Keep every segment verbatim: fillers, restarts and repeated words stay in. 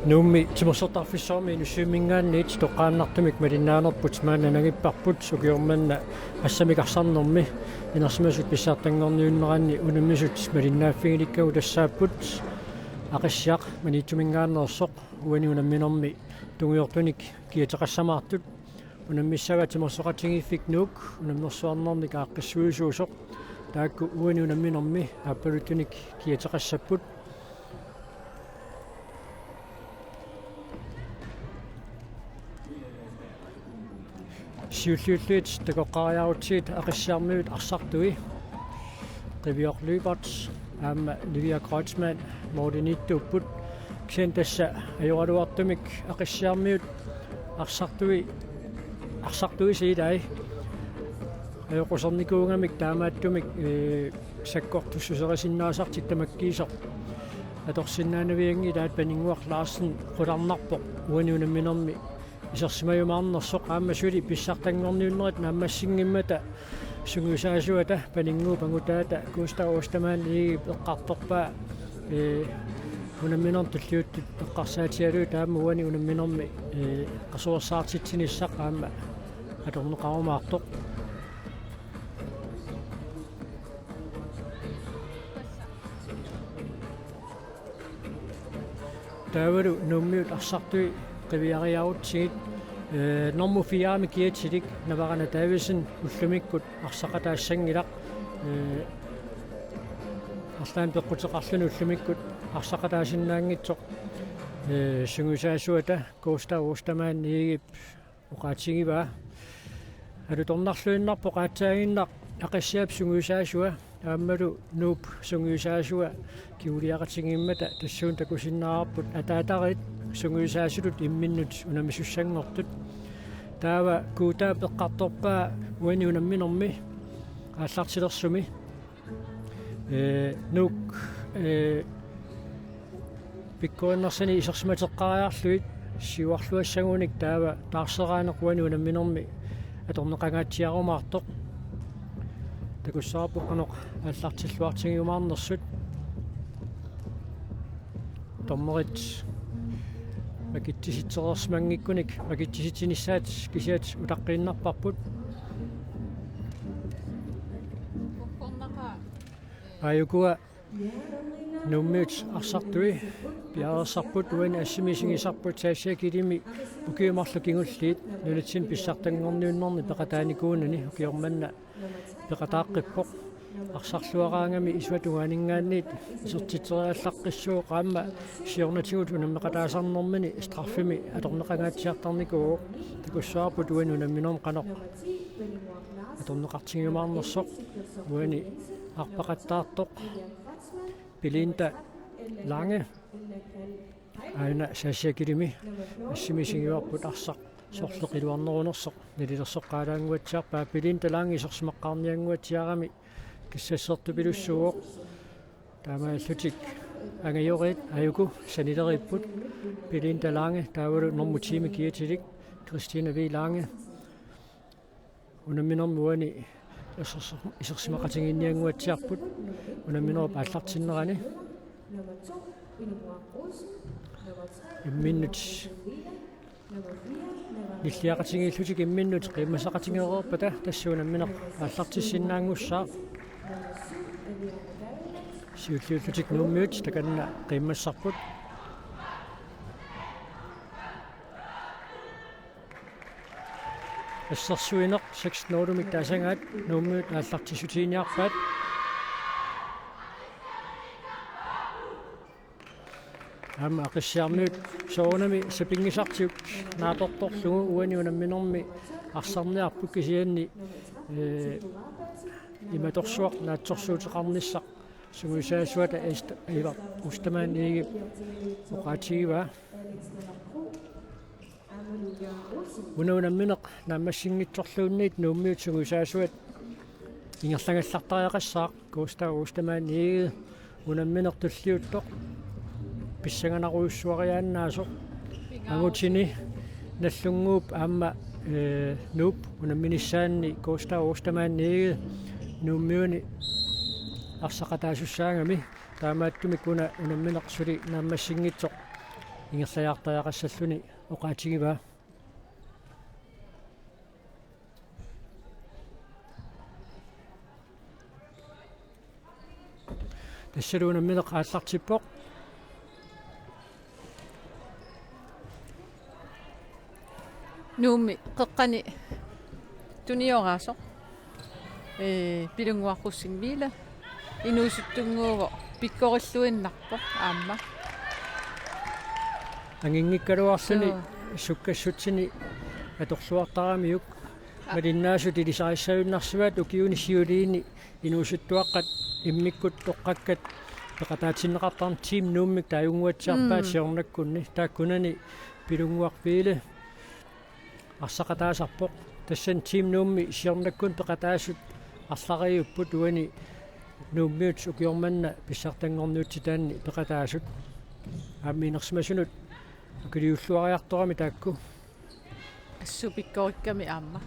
Nuummi timersortarfissuarmi Inussivimminngaanniit toqqaannartumik malinnaanerput maanna nangipparput, ukioq manna assamik arsarnermi inersimasut pissartanngorniunneranni unammisut malinnaaffigilikkagut tassaapput Aqissiaq Maniitsuminngaanneersoq uani unamminermi tungujortunik kiateqassamaartut. Unammissava timersoqatigiiffik Nuuk unammersuarnernik aaqqissuisuusoq. Taakku uani unamminermi aappaluttunik kiateqassapput. Siulliulluit takoqqaariarutsigit Aqissiarmiut arsartui Qiviaq Lyberth aamma Livia Kreutzmann målimiittuupput. Kisianni tassa ajoraluartumik Aqissiarmiut arsartui, arsartui siilai ajoqusernikuugamik taamaattumik, ee, sakkortussuserisinnaasatik tamakkiisoq atorsinnaanavianngilaq. Paninnguaq Larsen qularnarpoq uani unamminermi isersimajumaarnersoq, aamma suli pissartanngorniunnerit naammassinngimmata sungiusaasuata Paninnguup angutaata Gustav Ostermann Egedep eqqartorpaa, ee, unamminermi tulliuttut eqqarsaatigalugit aamma uani unamminermi, ee, qasuersaartitsinissaq aamma atorneqarumaartoq. Taavalu Nuummiut arsartui qiviariarutsigit, ee, normu fire-mi kiatilik Navarana Davidsen ullumikkut arsaqataassanngilaq, ee, arlaannik peqquteqarluni ullumikkut arsaqataasinnaanngitsoq, ee, sungiusaasuata Gustav Ostermann Egedep oqaatigivaa. Alutornarluinnarpoq aatsaaginnaq Aqissiap sungiusaasua aammalu Nuup sungiusaasua kinguliaqatigiimmata tassuuna takusinnaavarput ataatariit sungiusaasutut imminnut unammisussanngortut. Taava Guutap eqqartorpaa uani unamminermi aallartilersumi, ee, Nuuk, ee, pikkorinnersanik isersimateqqaariarlugit siuarluassagunik taava taarseraaneq uani unamminermi atorneqangaatsiarumaartoq. Takussavarput qanoq aallartilluartigiumaarnersut. Dommerit makitsisitsereersimanngikkunik makitsisitsinissaat kisiat utaqqiinnarparput. Aajukua Nuummiut arsartui piareersarput uani assimi isigisarput Sasha Kilimi ukiut marluk kingulliit nunatsinni pissartanngorniunnerni peqataanikuunani. Ukioq manna peqataaqqippoq. Arsarluaraangami isuata tungaaninngaanniit isertitseriallaqqissuuvoq aamma siornatigut unammeqataasarnermini straffimi atorneqangaatsiartarnikuuvoq. Takussavarput uani unamminermi qanoq atorneqartigiumaarnersoq. Uani arpaqattaartoq Belinda Lange, aana Sasha Kilimi assimi isigivarput arsaq sorleq iluarnerunersoq nalilersoqqaalaannguatsiarpaa. Belinda Lange isersimaqqaarniannguatsiarami kassassertupilussuuvoq. Taamaallutik angajoriit aajuku sanileriipput. Belinda Lange taavalu normu ti-mi kiatilik Christina V. Lange unamminermi uani isersi-, isersimaqatigiinniannguatsiarput unamminerup aallartinnerani. Imminnut nilliaqatigiillutik imminnut qiimmassaqatigeereerpata tassa unammineq aallartissinnaanngussaaq. Siulliullutik Nuummiut takanna qiimmassarput. Assersuineq seks nul-imik taasagaat Nuummiut aallartissutiginiarpaat. Aamma Aqissiarmiut soorunami sapinngisartigut naapertorlugu uani unamminermi arsarniarput kisianni, ee, imatorsuaq naatsorsuuteqarnissaq sungiusaasuata Est-, Ivar Ostermann Egedep oqaatigivaa. Una unammineq naammassinngitsorluunniit Nuummiut sungiusaasuat ingerlagallartariaqassaaq Gustav Ostermann Egede unammineq tulliuttoq pissanganarujussuariaannaasoq. Angutini Nagdlunguup aamma, ee, Nuup unamminissaanni Gustav Ostermann Egede Nuummiuni arsaqataasussaagami. Taamaattumik una unammineq suli naammassinngitsoq Ingerlajaartariaqassalluni oqaatigivaa. Tassalu unammineq aallartippoq. Nuummi qeqqani tunioraasoq. Ee, Pilunnguaq Rosing Wille. Inuusuttunnguuvoq pikkorilluinnarpoq aamma. Anginngikkaluarluni Suu. Sukkassutsinni atorluartaramiuk. Malinnaasut ilisarissagunnarsivaat ukiuni siuliini inuusuttuaqqat immikkut toqqakkat peqataatinneqartarneq Team Nuummik taagunnguatsiarpaat Mm. siornakkunni. Taakkunani Pilunnguaq Wille arsaqataasarpoq. Tassani Team Nuummi siornakkunni peqataasut arlariupput uani Nuummiut ukioq manna pissartanngorniutsitaanni peqataasut. Aamma inersimasunut akiliulluariartorami taakku. Assut pikkorikkami aamma.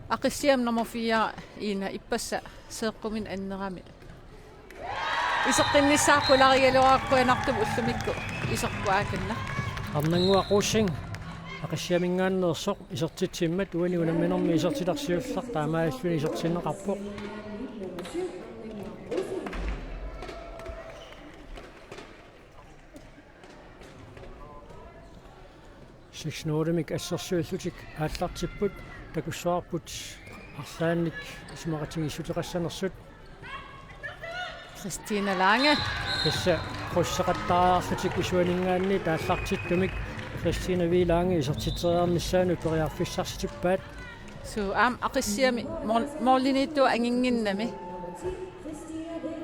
Aqissiami nummer fire Ina ippassaq seeqquminni annerami. Iseqqinnissaa qularigaluarukku anartup ullumikkut iserpoq aakanna. Arnannguaq Rosing Aqissiaminngaanneersoq isertitsimmat uani unamminermi isertitaq siulleq taamaalilluni isertinneqarpoq. Seks nul-imik assersuillutik aallartipput, takussavarput arlaannik isumaqatigiissuteqassanersut. Christina Lange. Tassa krydseqattaariarlutik isuaninngaanniit aallartittumik Christina V. Lange isertitseriarnissaanut periarfissarsitippaat. Suu, aamma Aqissiami mål-, målimiittut anginnginnami.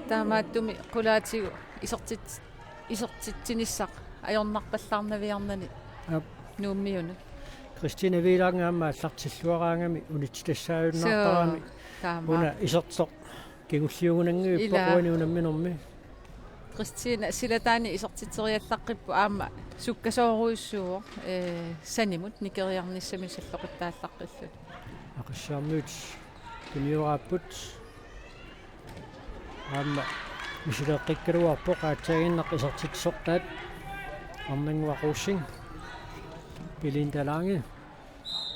Taamaattumik qulaatigut isertit-, isertitsinissaq ajornarpallaarnaviarnani Aap. Nuummiunut. Christina V. Lange aamma aallartilluaraangami unitsitassaajunnaartarami. Suu, taama. Una isertoq kingulliugunanngivippoq Ila. Uani unamminermi. Christina silataani isertitseriallaqqippoq aamma sukkasoorujussuuvoq, ee, sanimut nikeriarnissaminik salloqittaallaqqillutik. Aqissiarmiut tunioraapput. Aamma misileeqqikkaluarpoq aatsaaginnaq isertitsisortaat Arnannguaq Rosing, Belinda Lange.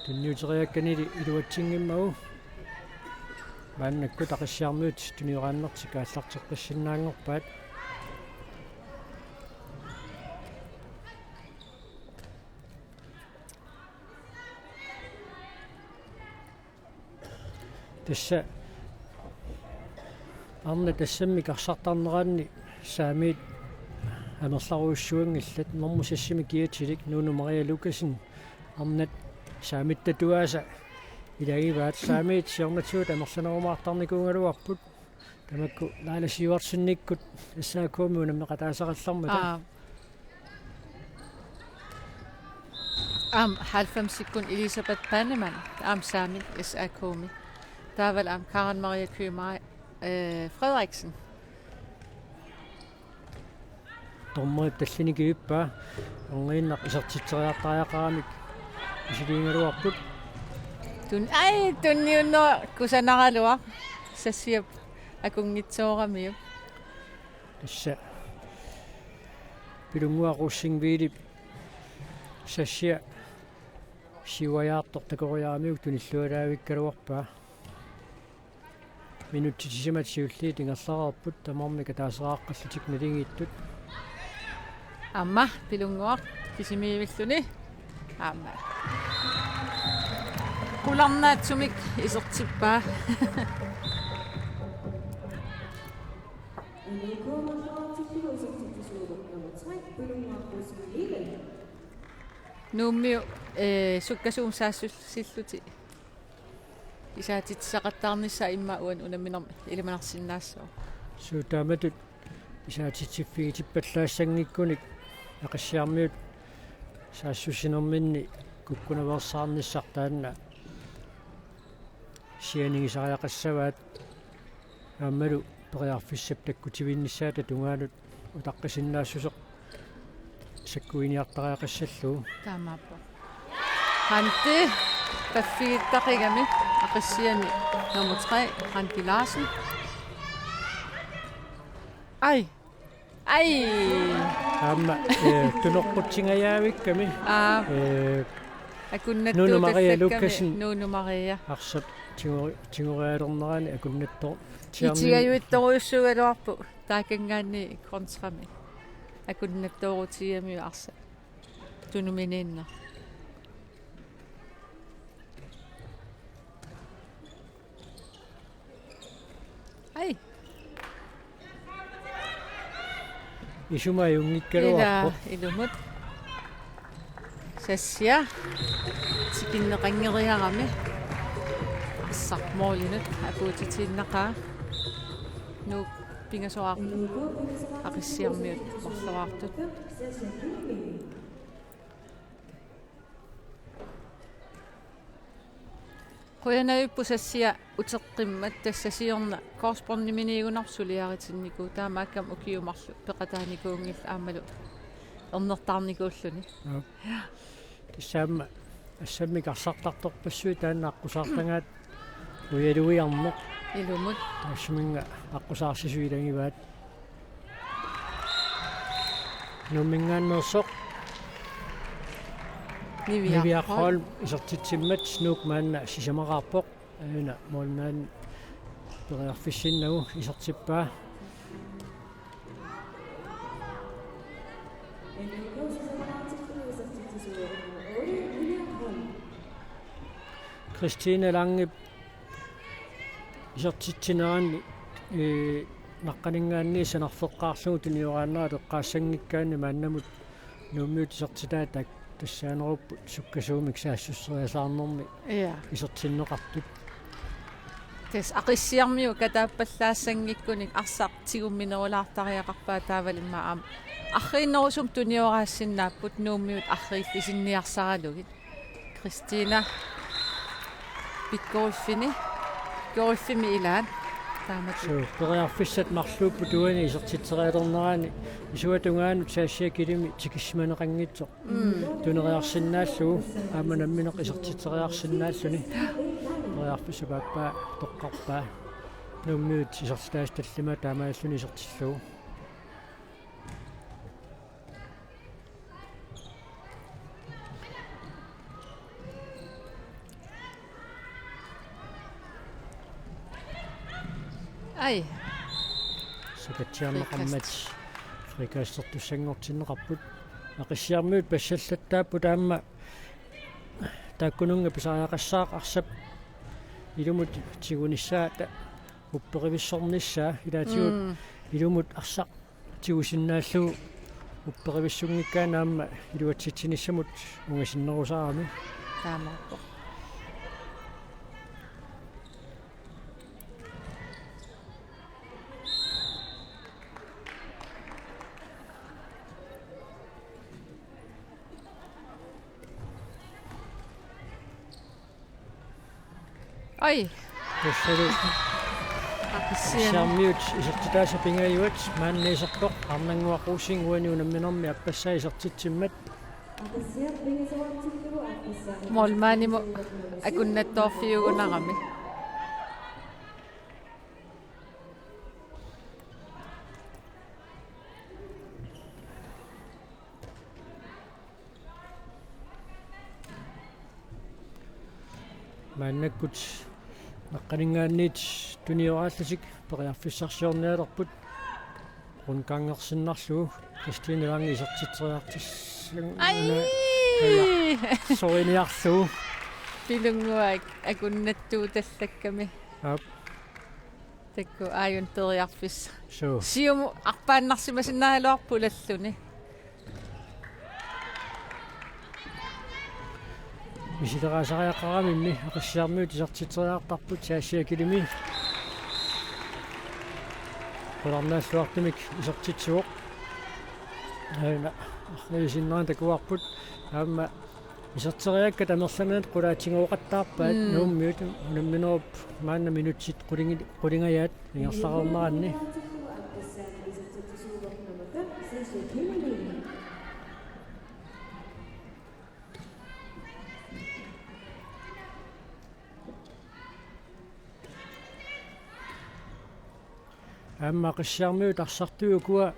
Tunniuteriakkanili iluatsinngimmagu. Maannakkut Aqissiarmiut tunioraannertik aallarteqqissinnaanngorpaat. Tassa arnat assammik arsartarneranni saamiit amerlarujussuanngillat, normu seks-imi kiatilik Nuunu Maria Lukassen arnat saamittatuaasa ilagivaat. Saamiit siornatigut amerlanerumaartarnikuugaluarput. Tamakku Laila Sivertsenikkut S A K-mi unammeqataasaqallarmata. Aa. Aamma halvfemsikkut Elisabeth Bannemann, aamma saamilik S A K-mi. Taavalu aamma Karen Maria Kyma, øh, Frederiksen. Dommerip tallimat kivippaa, erniinnaq isertitseriartariaqaramik misiliigaluarput. Tun-, ai, tunniunneq kusanaraluaq, sassiap akunngitsooramiuk. Tassa Pilunnguaq Rosing Wille sassia siuajaartoq takoriaramiuk tunillualaavikkaluarpaa. Minutsit sisamat siulliit ingerlareerput tamarmik ataasiaraqallutik naligiittut. Aamma Pilunnguaq kisimiivilluni. Aamma. Qularnaatsumik isertippaa. Nuummiut, ee, sukkasuumik saassussillutik isaatitsisaqattaarnissaat immaqa uani unamminermi ilimanarsinnaassaaq. Suu, taamatut isaatitsiffigitippallaassanngikkuni Aqissiarmiut saassussinerminni kukkunaveersaarnissaq taanna sianigisariaqassavaat. Aammalu periarfissap takkutivinnissaata tungaanut utaqqisinnaassuseq sakkuiniartariaqassallugu. Taamaappoq. Randi paffigittaqigami Aqissiami nummer tre, Randi Larsen. Ai. Ai! Aamma, eh, tunoqqutsingajavikkami. Aa. Eh, Akunnattuutallakkami. Nunu Maria Lukassen. Nunu Maria. Arsap tigu-, tigorialernerani akunnattoq. Itigajuittorujussuugaluarpoq taakanngaanniit kontrami. Akunnattoorutigiumaarpoq arsaq. Tunuminiinnaq. Ai. Isumajunngikkaluarpoq. Ila, ilumut. Sassia. Tikinneqanngeriarami. Arsaq målinut apuutitiinnaqaaq. Nuuk pingasoqarpoq. Aqissiarmiut marloraartut. Qujanarujussuaq Sassia uteqqimmat, tassa siorna korsbåndiminiigunarpoq suliaritinnikuuvoq, taamaakkami ukiut marluk peqataanikuunngillat aammalu ernertaarnikuulluni. Joo. Tassa aamma assammik arsartartorpassuit taanna aqqusaartagaat ujaluiarneq. Ilumut. Tassaminnga aqqusaarsisoq ilagivaat. Nuumminngaanneersoq. Niviaq Holm. Niviaq Holm isertitsimmat Nuuk maanna sisamaqarpoq. Aana målmand periarfissinnagu isertippaa. Christine Langep isertitsinerani, ee, naqqaninngaanniit sanarfeqqaarlugu tunioraannera eqqaassanngikkaanni maannamut Nuummiut isertitaat tassaanerupput sukkasuumik saassusseriasaarnermi. Ja. Isertinneqartut. Tassa Aqissiarmiut kataappallaassanngikkunik arsaq tigumminerulaartariaqarpaat taavalu immaqa aamma arriinnerusumik tunioraassinnaapput Nuummiut arriillisinniarsaralugit. Christina pikkoriffini, pikkoriffimmi ilaat. Taamatut. Suu, periarfissat marluupput uani isertitserialernerani isuata tungaanut Sassia Killimi tikissimaneqanngitsoq. Mm. Tuneriarsinnaallugu aamma nammineq isertitseriarsinnaalluni. Periarfissap aappaa toqqarpaa. Nuummiut isertitaasut tallimaat taamaalilluni isertillugu. Ai. Sakatsiarneqarmat frikastertussanngortinneqarput. Aqissiarmiut passallattaapput aamma taakkununnga pisariaqassaaq arsap ilumut tigunissaata upperivissornissaa ilaatigut. Mm. Ilumut arsaq tigusinnaallugu upperivissunngikkaanni aamma iluatsitsinissamut ungasinnerusarami. Taamaappoq. Ai. Tassalu. Aqissian. Aqissiarmiut isertitaasa pingajuat maanna iserpoq Arnannguaq Rosing uani unamminermi appassaa isertitsimmat. Målmandimut akunnattoorfiugunarami. Maannakkut naqqaninngaanniit tunioraallatik periarfissarsiornialerput. Rundgangersinnarlugu Christine Lange isertitseriartissanngilaq. Ai! Aja. Soriniarlugu. Pilunnguaq akunnattuutallakkami. Aap. Taakku aajuna periarfissaq. Suu. Siumut arpaannarsimasinnaagaluarpoq ulalluni. Misileraasariaqaramimmi Aqissiarmiut isertitseriartarput Sassia Killimi. Qularnaalluartumik isertitsivoq. Aana arriisinnerani takuarput. Aamma iserteriakkat amerlanerit qulaatigooqattaarpaat. Mm. Nuummiut unamminerup maanna minutsit qulingi-, qulingajaat ingerlareerneranni. Aamma Aqissiarmiut arsartui ukua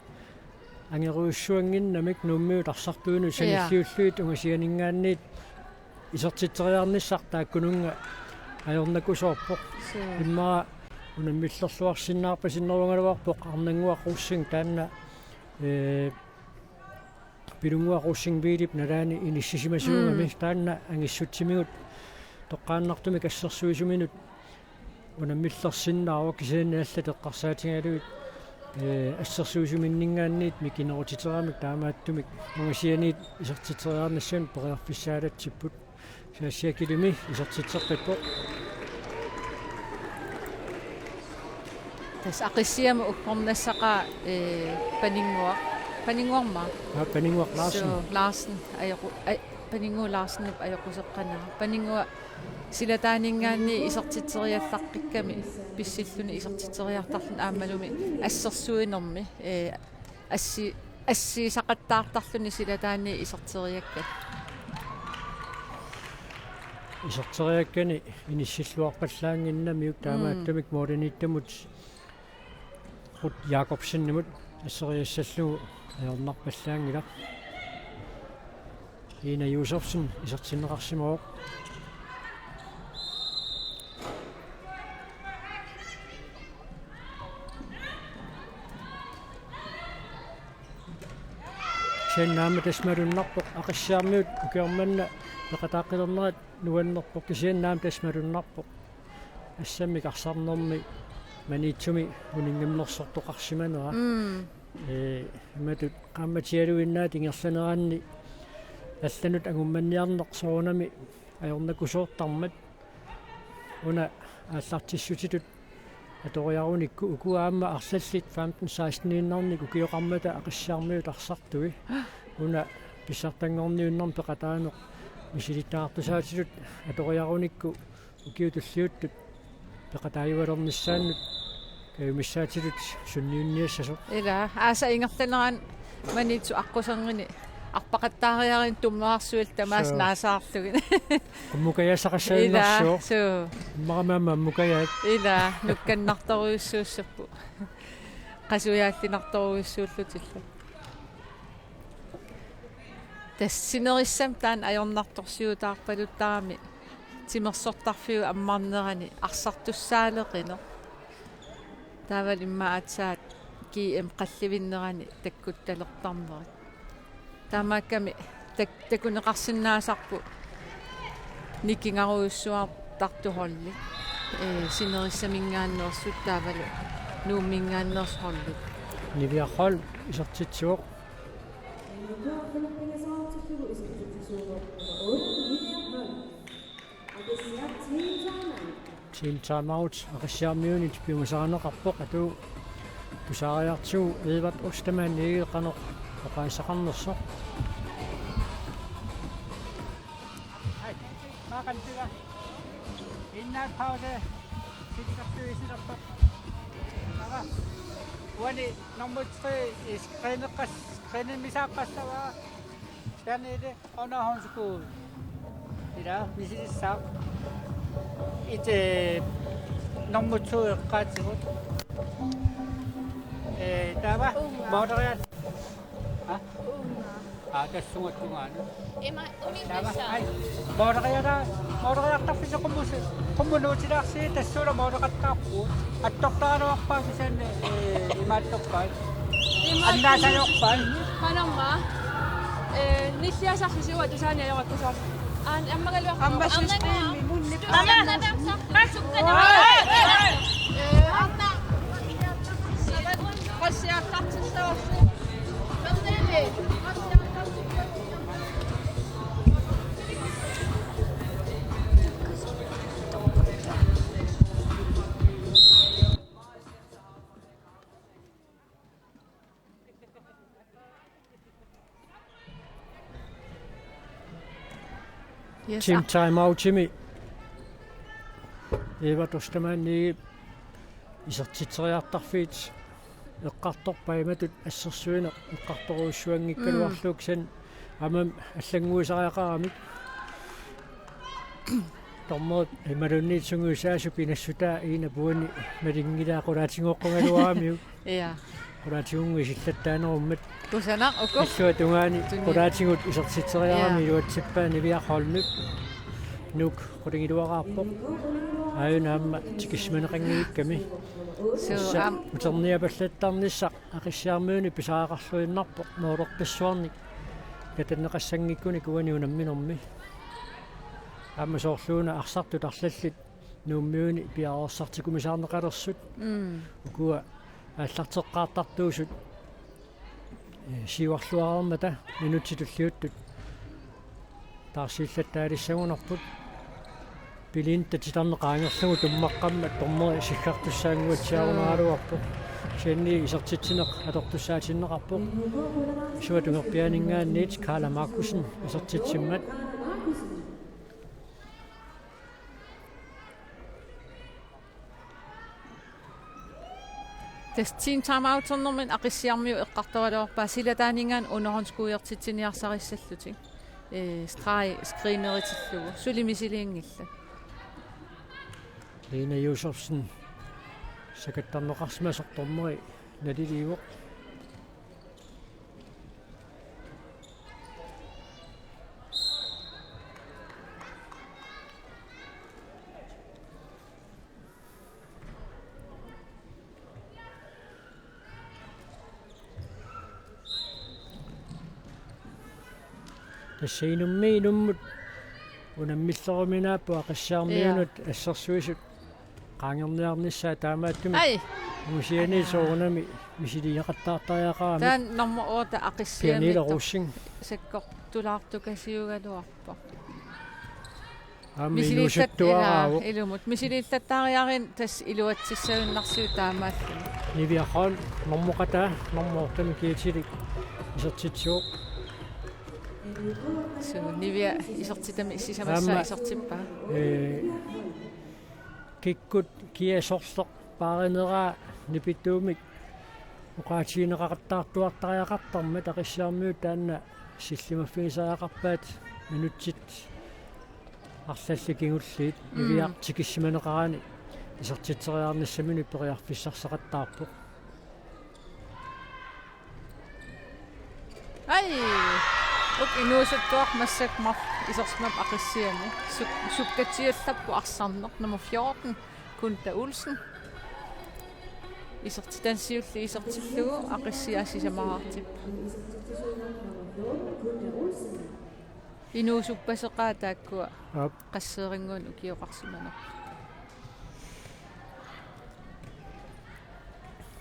Angerujussuannginnamik Nuummiut arsartuinut. Ja. Sanilliullugit ungasianinngaanniit isertitseriarnissaq taakkununnga ajornakusoorpoq. Suu. Immaqa unammillerluarsinnaarpasinnerugaluarpoq Arnannguaq Rosing taanna, ee, Pilunnguaq Rosing Piilip nalaani inissisimasuugami. Mm. Taanna angissutsimigut toqqaannartumik assersuisuminut unammillersinnaavoq, kisianni allat eqqarsaatigalugit, ee, assersuisuminninngaanniit mikinerutiteramik taamaattumik ungasianiit isertitseriarnissamut periarfissaalatsipput. Saassia Kilimi isertitseqqippoq. Tassa Aqissiamut uggornassaqaaq, ee, Paninnguaq. Paninnguarmaa? Aa, Paninnguaq Larsen. Suu, Larsen. Ajoqu-, aj-, Paninnguaq Larsenip ajoquseqqanera. Paninnguaq silataaninngaanniit isertitseriallaqqikkami pissilluni isertitseriartarluni aammalumi assersuinermi, ee, assi-, assiisaqattaartarluni silataanni iserteriakkat. Iserteriakkani inissilluarpallaannginnamiuk. Mm. Taamaattumik målimiittumut Ruth Jakobsenimut asseriassallugu ajornarpallaanngilaq. Ina Josefsen isertinneqarsimavoq. Kisianni aamma tassa malunnarpoq, Aqissiarmiut ukioq manna peqataaqqilernerat nuannerpoq, kisianni aamma tassa malunnarpoq. Assammik arsarnermi Maniitsumi uninngammersortoqarsimanera. Mm. Ee, imatut qaammatialuinnaat ingerlaneranni allanut angummanniarneq soorunami ajornakusoortarmat. Una aallartissutitut atoriarunikku uku aamma arlallit femten seksten-iinnarnik ukioqarmata Aqissiarmiut arsartui. Una pissartanngorniunnermi peqataaneq misilittagaqartussaatillutik atoriarunikku ukiut tulliuttut peqataajualernissaannut kajumissaatitillutik sunniunniassasoq. Ila, aasaq ingerlanerani Maniitsup aqquserngini arpaqattaariarluni tummeqqarsuillu tamaasa. Suu. Naasaarlugit. Ammukajassaqassaannersuuvoq. Ila, suu. Immaqa aamma ammukajaat. Ila, nukkannartorujussuussapput. Qasujaallinartorujussuullutillu. Tassa sinerissami taanna ajornartorsiutaarpaluttarami timersortarfiup ammarnerani arsartussaaleqineq. Taavalu immaqa aatsaat G M qallivinnerani takkuttalertarnerit. Taamaakkami tak-, takuneqarsinnaasarput nikingarujussuartartut holdit. Ee, sinerissaminngaanneersut taavalu Nuumminngaanneersut holdit. Niviaq Holm isertitsivoq. Team timeout Aqissiarmiunit piumasarineqarpoq, atuup tusaariartigu Edvard Ostermann Egede qanoq oqaaseqarnersoq. Hej, maaqan tiga. Indnaat pause. Sikkertuisilerpoq. Ara. Uani nummer tre i screeneqqas-, screenimmisaaqqassavaa. Danele. Underhåndsskud. Ila, misilissaaq. Ite nummer to eqqaatsigut. Ee, taava, Uunga. Måleriat. Ha? Uunga. Aa, tassunga tungaanut. Ima, umi taava, pissa. Ai, måleriata, måleriartarfissi qummusi, qummunuutilaarsi tassuuna måleqattaarpugut. Attortaraluarpaa kisianni, ee, imaattorpaat. Imaattorpaat. Annaasajorpaat. Qanormaa. Ee, nilliasarsi siua tusaani ajorakkusoor. Aan, ammagaluartoq. Ammagaluartoq. Ammagaluartoq. Sukkaluartoq. Ee, arna. Qassiartartissavarsi. Yes, team ah. Timeoutimi Eva Tostamanni isertitseriartarfiit eqqartorpaat, imatut assersuineq eqqartorujussuanngikkaluarlugu. Mm. Kisianni aamma allannguisariaqaramik. Dommerit imaluunniit sungiusaasup pinassutaa Iina Puani malinngilaa qulaatigooqqagaluaramiuk. Ja. Qulaatigut isillattaanerummat. Kusanaq uku. Illuatungaani Tunni. Qulaatigut isertitseriarami Ja. iluatsippaat Niviaq Holmip. Nuuk qulingiluaraarpoq. Aajuna aamma tikissimaneqanngikkami. Suu, Tassa aam- uterniapallattarnissaq Aqissiarmiuni pisariaqarluinnarpoq noolerpassuarnik. Katanneqassanngikkunik uani unamminermi. Aamma soorluuna arsartut arlallit Nuummiuni piareersartikumisaarneqalersut. Mm. Ukua aallarteqqaartartuusut, eh, siuarluareermata minutsit tulliuttut taarsiillattaalissagunarput. Piliinit titarneq qaangerlugu tummaqqammat dommeri siggartussaannguatsiarunaraluarpoq. Kisianni isertitsineq atortussaatinneqarpoq. Isuata tungerpiaaninngaanniit Karla Markussen isertitsimmat. Tassa team timeouternermini Aqissiarmiut eqqartoraluarpaat silataaninngaanniit underhåndsskuutertitsiniarsarissallutik. Ee, streg screeneritillugu. Suli misiliinngillat. Lena Josefsen sakattarneqarsimasoq dommeri naliliivoq. Tassa inummit inummut unammilleruminaapput Aqissiarmiunut Ja. assersuisut qaangerniarnissaat taamaattumik. Ai. Usiani soorunami misiliiaqattaartariaqarami. Taanna nummer otte Aqissiami Pernille Rosing. Sakkortulaartukasiugaluarpoq. Aamma Misiliillat-, inuusuttuaraavoq. Ilaa, ilumut. Misiliillattaariarin tassa iluatsissagunarsiuk taamaalluni. Niviaq Holm, normu qataa, normu otte-mi kiitilik isertitsivoq. Suu, Niviaq isertitami sisamassaa Aamma isertippaa. Ee, kikkut kia sorleq paarineraa nipituumik oqaatigineqaqattaartuartariaqartarmat Aqissiarmiut taanna sillimaffigisariaqarpaat minutsit arlallit kingulliit Mm. Niviaq tikissimaneqarani isertitseriarnissaminut periarfissarseqattaarpoq. Ai! Uku inuusuttuaq massakkut marluk isersimavoq Aqissiami. Suk-, sukkatsiallapput arsarneq nummer fjorten, Kunta Olsen. Isertitassiulli isertillugu Aqissiaq sisamaraartippoq. Inuusuppaseqaat taakkua Aap. Qasseerinnguanik ukioqarsimanerput.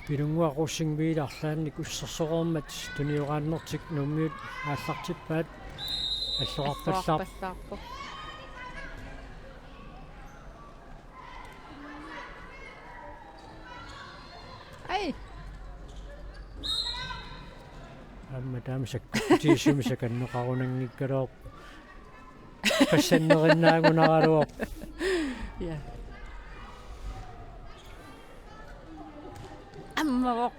Pilunnguaq Rosingville arlaannik ussersoreermat tunioraannertik Nuummiut aallartippaat. Alloqarpallaarpoq. Alloqarpallaarpoq. Ai. Aamma taama sakkukkutigisumik sakanneqarunanngikkaluarpoq. Qassannerinnaagunaraluarpoq. Ja. Ammavoq.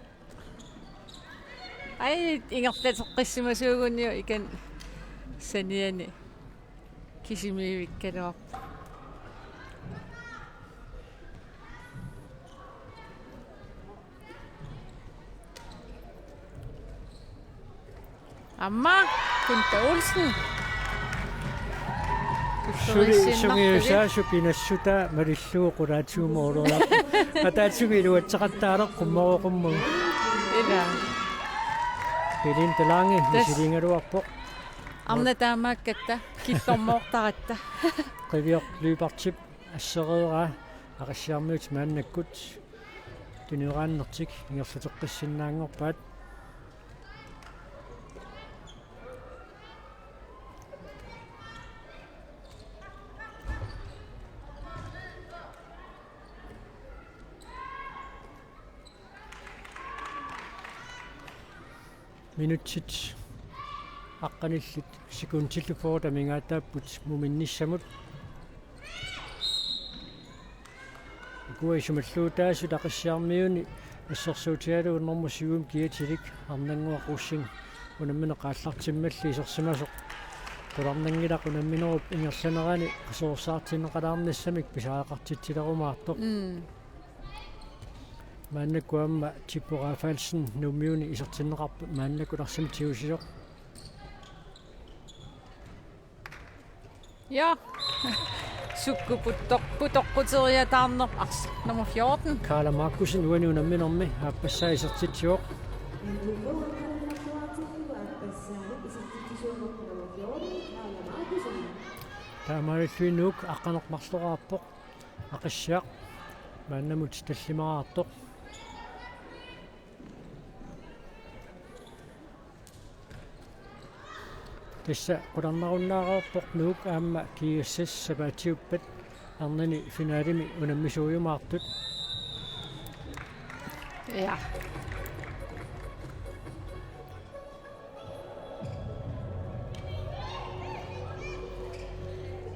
Ai, ingerlateqqissimasuuguniuk ikan saniani. Kisimiivikkaluarpoq. Aamma, Kunta Olsen. Suli sungiusaasup inassutaa malillugu qulaatigut mooleriarpoq. Ataatsimi iluatseqattaalerput qummavoq qummavoq. Ilaa. Piliinit Lange, Tassa. Misiliigaluarpoq. Arnat taamaakkatta, killormoortaratta. Qiviaq Lyberthip assereeraa Aqissiarmiut maannakkut tunioraannertik ingerlateqqissinnaanngorpaat. Minutsit aqqanillit sekundillu fyrret amigaataapput muminnissamut. Ukua isumalluutaasut Aqissiarmiuni assersuutigalugu nummer syv-imi kiatilik Arnannguaq Rosing unammineq aallartimmalli isersimasoq qularnanngilaq unamminerup ingerlanerani qasuersaartinneqalaarnissamik pisariaqartitsilerumaartoq. Mm. Maannakkut aamma Tippo Rafaelsen Nuummiuni isertinneqarpoq, maannakkut arsamik tigusisoq. Ja. Sukkut puttoq-, puttoqquteriataarneq ars-, nummer fjorten. Karla Markussen uani unamminermi aappassaa isertitsivoq. Taamaalilluni Nuuk aqqaneq-marloraarpoq. Aqissiaq maannamut tallimaraartoq. Tassa qularnarunnaareerpoq Nuuk aamma G S S sapaatiuppat arnani finalimi unammisuujumaartut. Ja.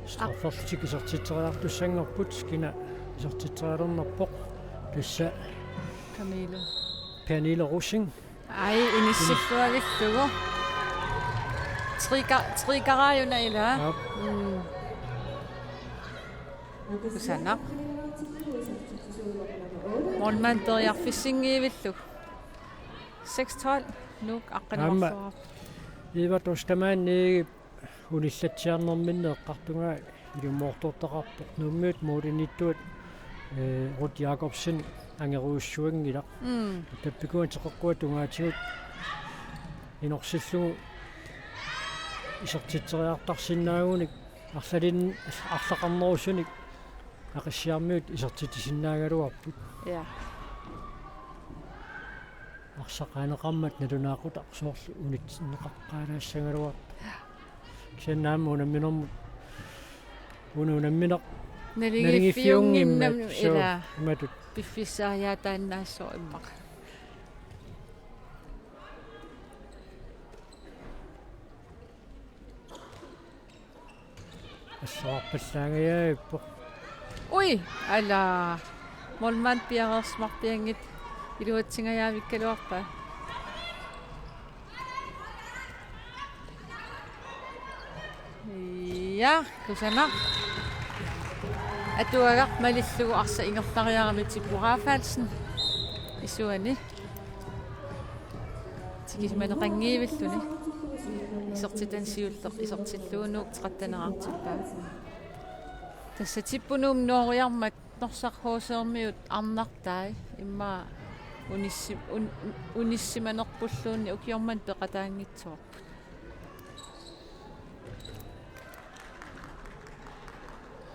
Strafferlutik isertitseriartussanngorput, kina isertitserialernerpoq? Tassa Pernille. Pernille Rosing. Ai, inissilluavillugu. Trigger, triggeraajuna ilaa. Aap. Mm. Kusanaq. Målmand periarfissinngilluinnarlugu. Seks tolv. Nuuk aqqaneq-marloraarpoq. Aamma Evert Ostermann, eh, unillatsiarnerminni eqqartugaa ilumoortortaqarpoq. Nuummiut målimiittuat, eh, Ruth Jacobsen angerujussuanngilaq. Mm. Tappikua teqeqquat tungaatigut inorsillugu isertitseriartarsinnaagunik arlalin-, arlaqarnerusunik Aqissiarmiut isertitsisinnaagaluarput. Ja. Arsaq aaneqarmat nalunaaqutaq soorlu unitsinneqaqqaalaassagaluarpoq. Kisianni aamma unamminermut, una unammineq naligi-, naligi-, naliffiunngimmat, fiunginnam-, suu, ilaa, imatut piffissaajaataannaassaaq immaqa. Assoqarpallaangajaavippoq. Ui, ala. Målmand piareersimarpianngitsoq iluatsingajaavikkaluarpaa. Ja, kusanaq. Atuagaq malillugu arsaq ingerlariarami Tippo Rafaelsen. Isuani. Tikisimaneqanngivilluni. Isertitani siulleq isertillugu Nuuk tretten-eqartippaa. Tassa Tippo Nuummi nooriarmat Norsaq H C-miut arnartai immaqa unissi-, un-, unissimanerpulluunniit ukioq manna peqataanngitsoorput.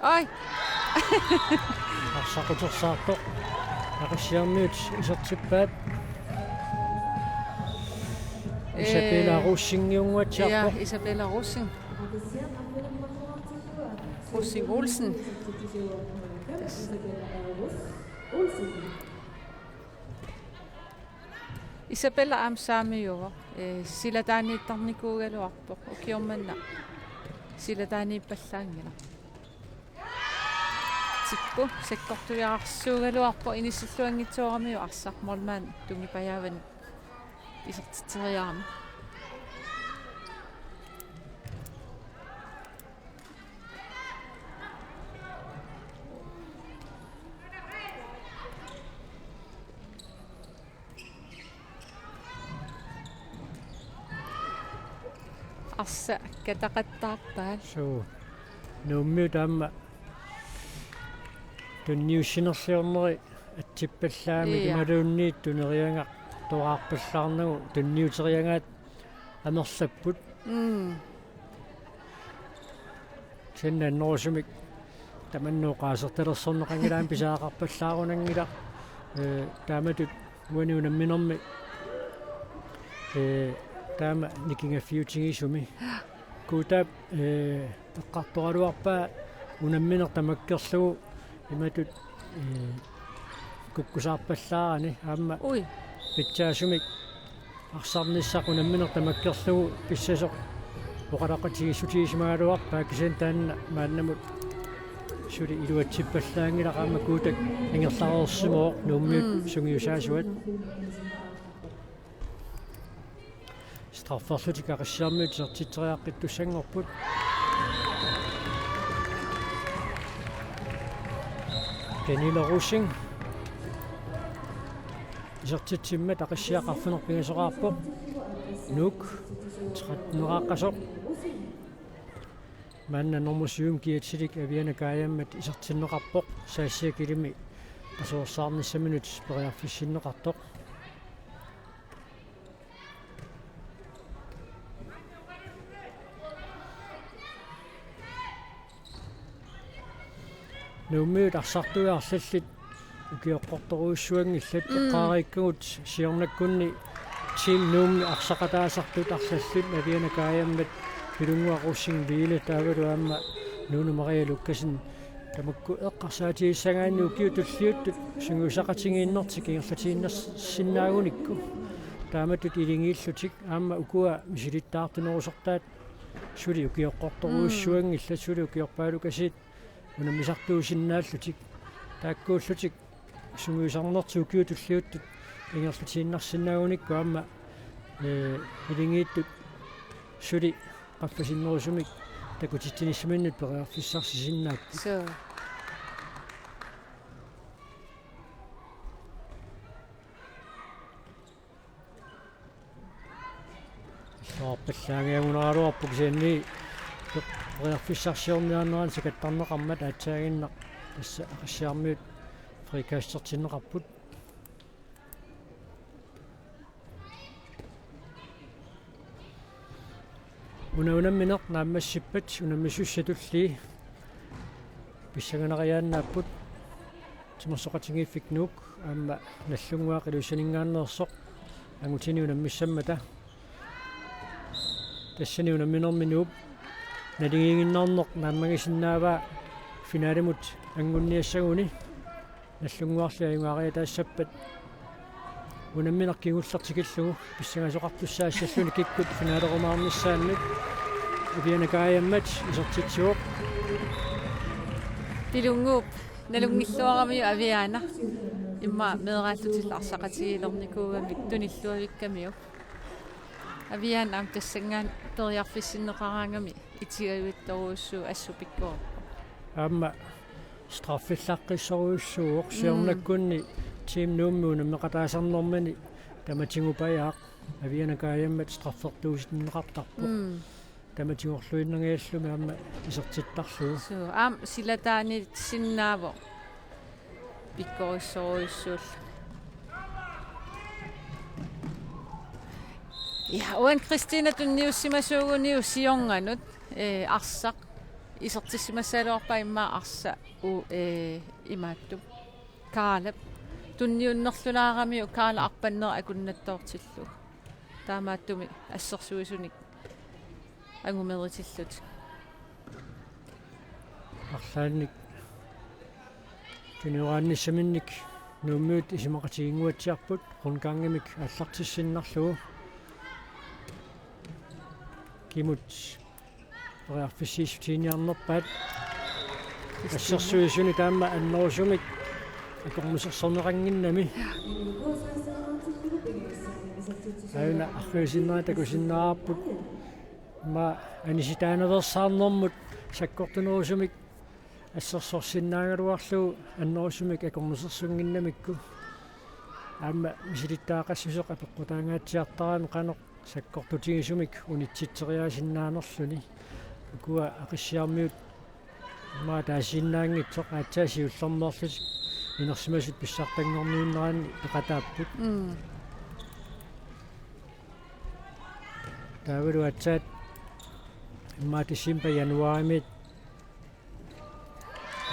Ai. Arsaq utersaartoq. Aqissiarmiut isertippaat. Isabella, ee, Rosingiunnguatsiarpoq. Ja, Isabella Rosing. Rosing Olsen. Isabella aamma saamiuvoq, ee, silataaniittarnikuugaluarpoq, ukioq manna silataaniippallaanngilaq. Tippo sakkortuliarsuugaluarpoq, inissilluanngitsooramiuk arsaq målmand tungipajaavani isertitseriarami. Arsaq kataqattaarpaat. Suu. Nuummiut aamma tunniussinerliorneri atsippallaamik, ja, imaluunniit tuneriagaq toraarpallaarnagu tunniuteriagaat amerlapput. Mm. Kisianni annerusumik tamanna oqaasertalersorneqanngilaq, aamma pisariaqarpallaarunanngilaq. Ee, taamatut uani unamminermi, ee, taama nikingaffiutigisumi. Guuta, ee, eqqartoraluarpaa unammineq tamakkerlugu imatut, ee, kukkusaarpallaarani aamma, ui, pitsaasumik arsarnissaq unammineq tamakkerlugu pissasoq oqaloqatigiissutigisimagaluarpaa, kisianni taanna maannamut suli iluatsippallaanngilaq, aamma Guutak ingerlareersimavoq Nuummiut, mm, sungiusaasuat. Strafferlutik Aqissiarmiut isertitseriaqqittussanngorput. Pernille Rosing. isertitsimmat Aqissiaq arfineq-pingasoqarpoq. Nuuk tretteneraaqqasoq. Maanna nummer syv kiatsilik Aviana Kajammat isertinneqarpoq. Saassiakilimi qasuersaarnissaminut periarfissinneqartoq. Nuummiut arsartui arlallit ukioqqortorujussuanngillat. Mm. Eqqaariikkagut siornakkunni Team Nuummi arsaqataasartut arlallit Aviana Kajammat, Pilunnguaq Rosing Wille taavalu aamma Nunu Maria Lukassen tamakku eqqarsaatigissagaanni ukiut tulliuttut sungiusaqatigiinnertik ingerlatiinnarsinnaagunikku taamatut ilingiillutik aamma ukua misilittaartunerusortaat suli ukioqqortorujussuanngillat, suli ukiorpaalukasiit unammisartuusinnaallutik. Taakkuullutik sungiusarnertik ukiut tulliuttut ingerlatiinnarsinnaagunikku aamma, ee, ilingiittut suli qaffasinnerusumik takutitsinissaminnut periarfissarsisinnaappat. Suu. Illoqarpallaangiagunaraluarpoq kisianni periarfissarsiorniarnerani sakattarneqarmat aatsaaginnaq tassa Aqissiarmiut frikastertinneqarput. Una unammineq naammassippat unammisussatulli pissanganariaannaapput. Timersoqatigiiffik Nuuk aamma Nallunnguaq Ilulissaninngaanneersoq angutini unammissammata. Tassani unamminermi Nuup naligiiginnarneq naammagisinnaavaa finalimut angunniassaguni. Nallunnguarli ajugaariataassappat unammineq kingulleq tikillugu pissangasoqartussaassallugu kikkut finalerumaarnissaannut. Aviana Kajammat isertitsivoq. Pilunnguup nalunngilluaramiuk Aviana. Immaqa meeraallutillu arsaqatigiilernikuugamik tunilluavikkamiuk. Aviana aamma tassanngaannaq periarfissinneqaraangami itigajuittorujussuuvoq assut pikkoreerpoq. Aamma straffillaqqissorujussuuvoq. Mm. Siornakkunni Team Nuummi unammeqataasarnermini tamatiguppajaaq Aviana Kajammat straffertuusinneqartarpoq. Mm. Tamatigorluinnangaallumi aamma isertittarlugu. Suu, aamma silataaniisinnaavoq. Pikkorissorujussuulluni. Ja, uani Kristina tunniussimasuuguniuk siornganut, ee, arsaq isertissimassagaluarpaa immaqa arsaq u-, ee, imaattup. Kaala. Tunniunnerlulaaramiuk Kaala arpanneq akunnattoortillugu. Taamaattumik assersuisunik angumeritillutik. Arlaannik tunioraannissaminnik Nuummiut isumaqatiginnguatsiarput rundgangimik aallartissinnarlugu. Kimut periarfissiissutiginiarnerpaat. Assersuisuni taama annerusumik akornusersorneqannginnami. Aajuna arriisinnerit takusinnaavarput. Aamma anisitaanaveersaarnermut sakkortunerusumik assersorsinnaagaluarlugu annerusumik akornusersunnginnamikku. Aamma misilittagaqassuseq apeqqutaangaatsiartarami qanoq sakkortutigisumik unitsitseriaasinnaanerluni. Ukua Aqissiarmiut aamma taasiinnaanngitsoq aatsaat siullermeerlutik inersimasut pissartanngorniunneranni peqataapput. Mm. Taavalu aatsaat immaqa december januaarimiit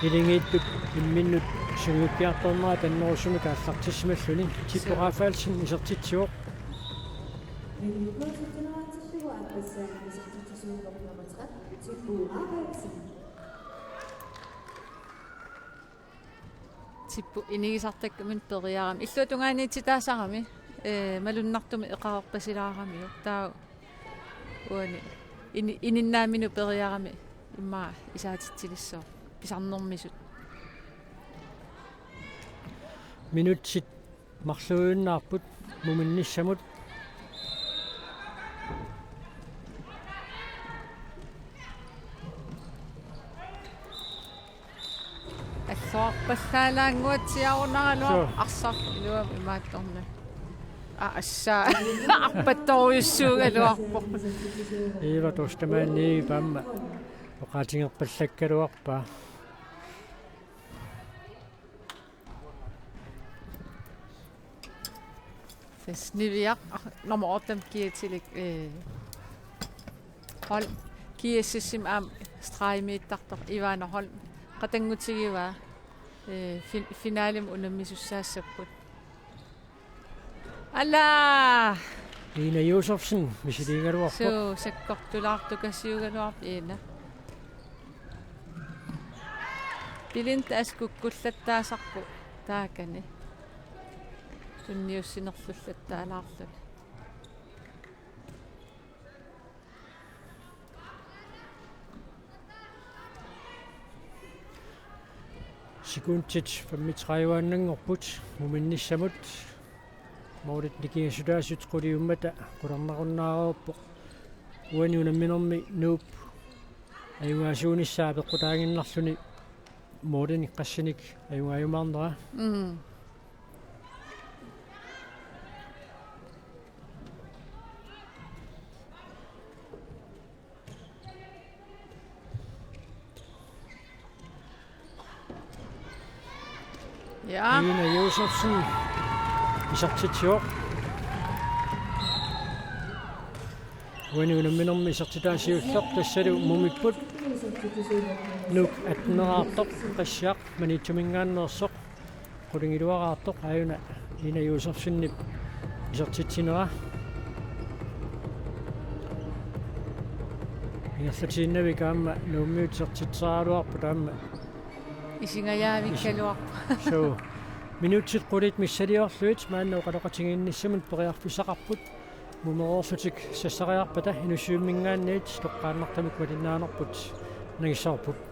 ilingiittut imminnut sungiukkiartornerat annerusumik aallartissimalluni. Tippo Rafaelsen isertitsivoq. Tippo inigisartakkaminut periarami. Illuatungaaniittitaasarami, ee, malunnartumik eqaarpasilaaramiuk. Taava uani ini-, ininnaaminut periarami immaqa isaatitsilissaaq pisarnermisut. Minutsit marluujunnaarput muminnissamut. Alluarpallaalaannguatsiarunaraluaq. Suu. Arsaq iluamik imaattornaq. Assa arpattorujussuugaluarpoq. Iiva, tassa tamaani Iiva aamma oqaatigerpallakkaluarpaa. Tassa Niviaq nummer otte kiatilik, øh, Holm, G S S-imi aamma stregimiittartoq Ivana Holm qatanngutigivaa, øh, fin-, finalemi unammisussaassapput. Ala! Ina Josefsen, misiliigaluarpoq. Suu, sakkortulaartukasiugaluarpoq Ina. Pilinta askukkullattaasarpoq taakani. Tunniussinerlullattaalaarluni. Sekundit femogtredive-annanngorput muminnissamut. Målit nikingassutaasut quliummata qularnarunnaareerpoq. Uani unamminermi Nuup ajugaasuunissaa peqqutaaginnarluni målinik qassinik ajugaajumaarnera. Mm. Ja. Ina Josefsen isertitsivoq. Uani unamminermi isertitaa siulleq tassalu mumipput. Nuuk atteneraartoq, qassiaq Maniitsuminngaanneersoq qulingiluaraartoq, aajuna Ina Josefsenip isertitsinera. Ingerlatiinnavik aamma Nuummiut isertitseraluarput aamma. Isingajaavikkaluarpoq. Suu. Minutsit qulit missiliorlugit maanna oqaloqatigiinnissamut periarfissaqarput. Mumereerlutik sassariarpata Inussivimminngaanniit toqqaannartumik malinnaanerput nangissavarput.